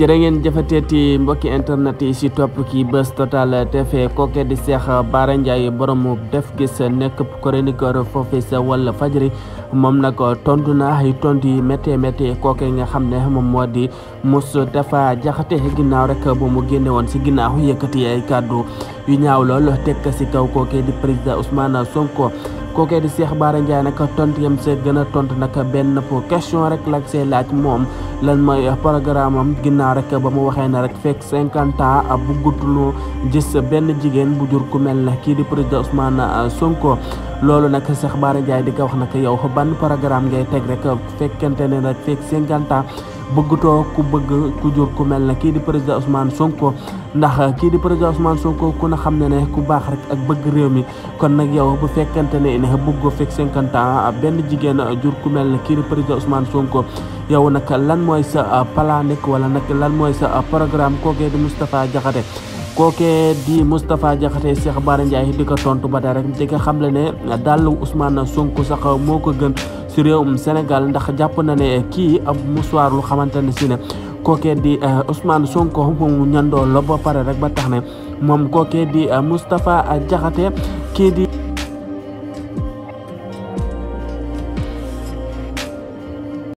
jërë ngeen jëfateeti mbokki internet yi si topp ki Buzz Total TV kooke di Cheikh Bara Ndiaye borom def gis nekk chroniqueur foofu sa Walfadjri moom nag tontu na ay tontu yi métti kooke nga xam ne moom moo di Moustapha Diakhaté ginnaaw rek bu mu génne woon si ginnaaw yëkkati ay kàddu yu ñaaw lool teg si kaw kooke di président Ousmane Sonko. kooke di Cheikh Bara Ndiaye nag tontu yam see gën a tontu nag benn question rek la see laaj moom lan mooy programme am ginnaaw rek ba mu waxee ne rek fekk 50 ans bëggatuloo gis benn jigéen bu jur ku mel ne kii di président Ousmane Sonko. loolu nag Cheikh Bara Ndiaye di ko wax nag yow ban programme ngay teg rek fekkente ne rek fekk 50 ans bëggatoo ku jur ku mel ne kii di président Ousmane Sonko ndax kii di président Ousmane Sonko ku na xam ne ku baax rek ak bëgg réew mi kon nag yow bu fekkente ne bëggoo fekk 50 ans benn jigéen jur ku mel ne kii di président Ousmane Sonko yow nag lan mooy sa plan wala nag lan mooy sa programme kookee di Moustapha Diakhaté. kooke di Moustapha Diakhaté Cheikh Bara Ndiaye di ko tontu ba tey rek di ko xamle ne dàllu Ousmane Sonko sax moo ko gën si réewum Sénégal ndax jàpp na ne kii ab musuwaar lu xamante ne si ne kooke di Ousmane Sonko mu ñandoo la ba pare rek ba tax ne moom kooke di Moustapha Diakhaté kii di